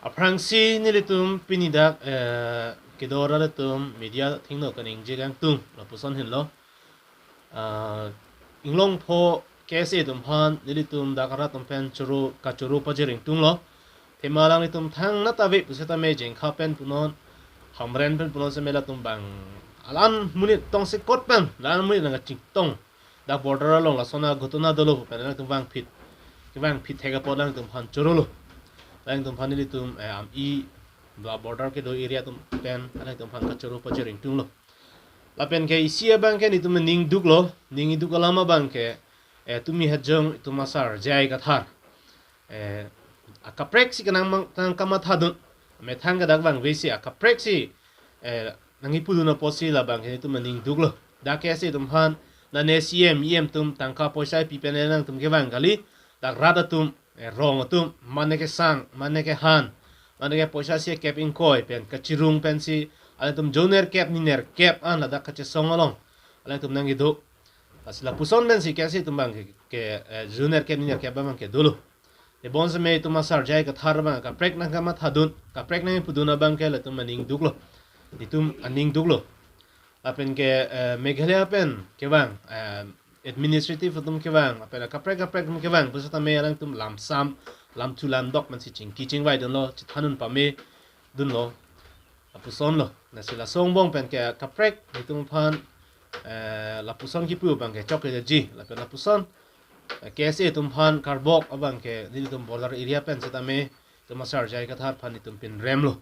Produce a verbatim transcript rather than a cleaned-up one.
Aphrangsi nelitum pini dak, eh, kedo-an atum media athengno kaningje kangtung lapuson henlo. Ah, inglongpho K S A atum aphan nelitum dak rat atum pen choro, kachoro pajir ingtunglo. Athema alanglitum thangnat ave pusitame Jengkha pen punon, Hamren pen punon seme latum abang alam monit tongsekot pen, alam monit nangkachingtong. Dak border along lason a ghotona dolo pen alangtum vangphit, kevangphit thek apot alangtum aphan chorolo. Alangtum aphan nelitum, eh, Ami la border kedo area atum pen alangtum aphan kachoro pajir ingtunglo. Lapen ke isi abang ke netum ning duklo, ning iduk alam abang ke, eh, tumi hajong itum asar J I Kathar, eh, akaprek si kenang mang tang kamathadun. Methang ke dak vangvesi akaprek si, eh, nangkipudun apotsi labang ke netum ning duklo. Dak K S A atum aphan, nane C M, E M atum tangka poisa pi pen alangtum kevang kali. Dak rat atum, eh, rong atum, mane kesang, mane kehan, mane ke poisa si kep ingkoi pen kachirung pensi alangtum jo nerkep ni nerkep an ladak kachesong along alangtum nangkedo. Lasi lapuson pensi K S A atum abang ke, ke, eh, jo nerkep ni nerkep abang ke dolo. Tebonseme itum asar J I Kathar abang kaprek nangkamathadun, kaprek nangkipudun abang ke latum aning duklo. Itum aning duklo. Lapen ke, eh, Meghalaya pen kevang, eh, administrative atum kevang, lapen kaprek kaprek atum kevang pusitame alangtum lamsam, lamthu lamdok mansi chingki chingvaidunlo, chethanun pamedunlo. Lapusonlo. Lasi lason angbong pen ke kaprek netum aphan, eh, lapuson kipu abang ke chokleji. Lapen lapuson, eh, K S A atum aphan karbok abang ke netum border area pen sitame itum asar J I Kathar aphan netum pinremlo.